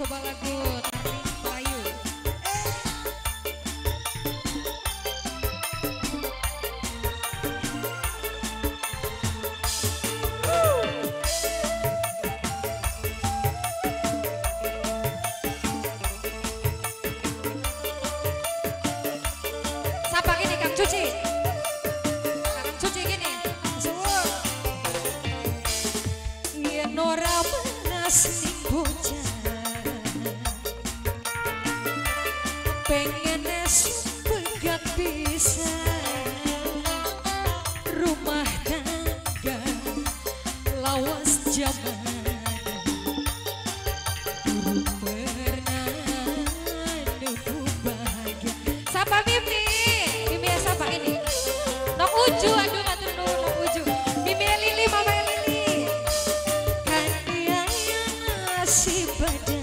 coba lagu Tari Melayu. Sapa gini Kang Cuci? Kang Cuci gini. Suwun. Yen ora menas ning bocah, pengen pegat bisa rumah tangga lawas jaman durung pernah nemu bahagia. Sapa Mimi? Mimi sapa ini? Nok Uju, aduh matur nuwun Nok Uju. Mimi Lili, Mama Lili. Kan dia yang ngasih badan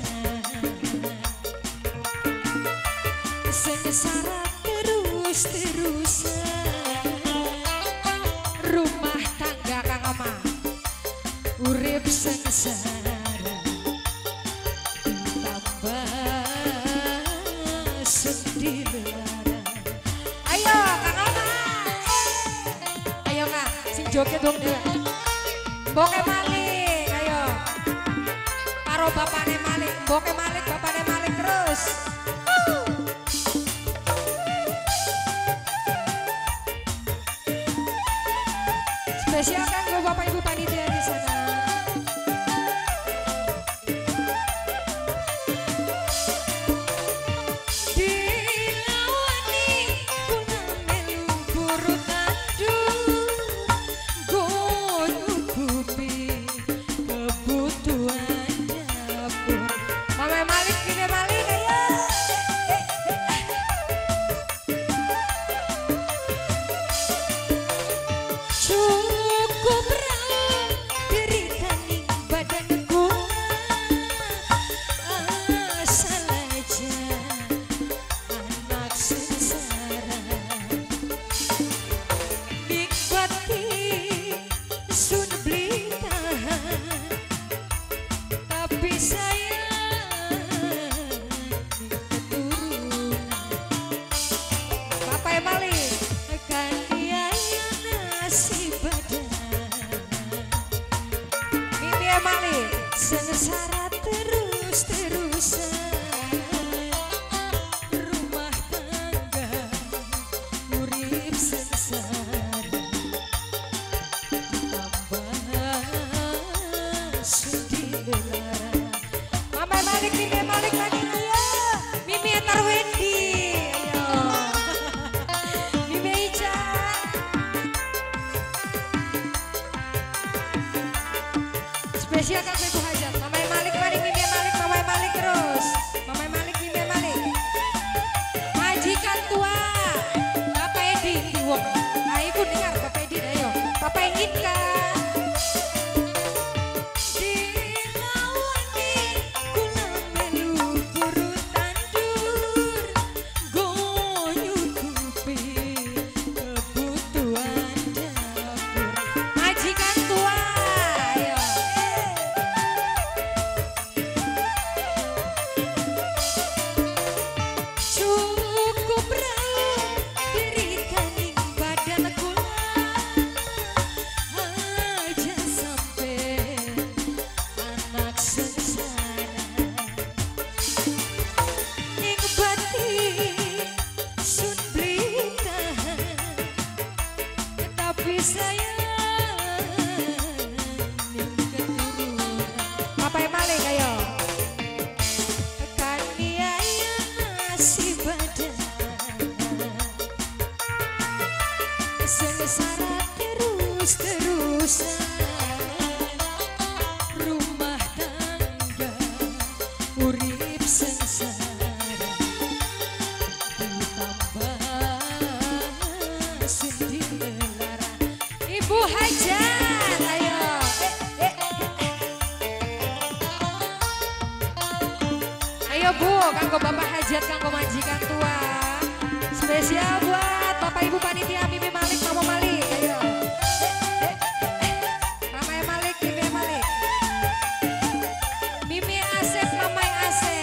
sengsara terus-terusan rumah tangga Kang Oma urip sengsara ditambah sedih lara. Ayo Kang Oma, ayo Kang, sing joget dong dia. Boke Malik, ayo. Karo bapane Malik, boke Malik, bapane Malik terus. Spesial kanggo Bapak Ibu panitia di sana. Dilawani guna melu buru tandur, go nyukupi kebutuhan dapur. Mama Malik, Mimi Malik, ayo. Cukup derita ning badanku, asal aja anak sengsara nikmati sun beli tahan, tapi sayang keturunan. Bapak Malik kan dia yang ngasih badan. Mimi Malik sengsara terus-terusan rumah tangga urip sengsara ditambah sedih lara. Mama Malik, Mimi Malik lagi, ayo. Mimi Tarwendi, ayo. Mimi Ica. Spesial kanggo Ibu Hajat. Mama Malik mari, Mimi Malik, Mama Malik terus. Mama Malik, Mimi Malik. Majikan tua. Bapak Edi di wong. Ayo ku dengar Bapak Edi ayo. Bapak Inka. Dilawani kula melu buru tandur, go nyukupi kebutuhan dapur. Majikan tua, ayo. Cukup derita ning badan kula, aja sampai anak sengsara ning batin sun beli tahan, tapi sayang ning keturunan. Bapak Malik ayo. Kan dia yang ngasih badan sengsara terus-terusan rumah tangga urip sengsara ditambah sedih lara. Ibu Hajat, ayo. Ayo Bu, kanggo Bapak Hajat, kanggo majikan tua. Spesial buat Bapak Ibu panitia Mimi Malik, Mama Malik, ayo. Mama Malik, Mimi Malik. Mimi Asep, Mama Asep.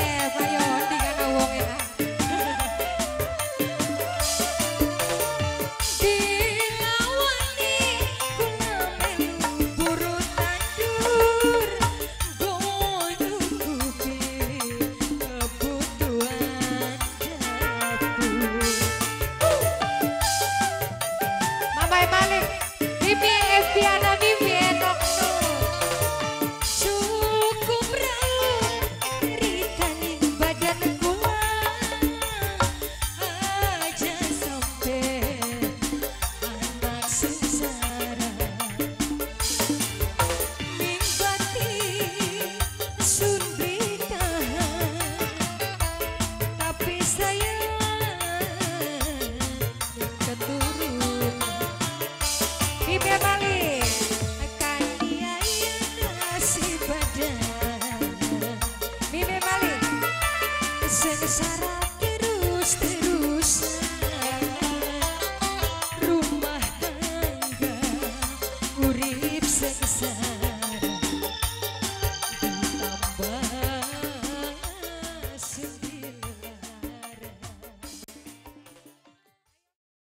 Sengsara terus-terusan, rumah tangga urip sengsara.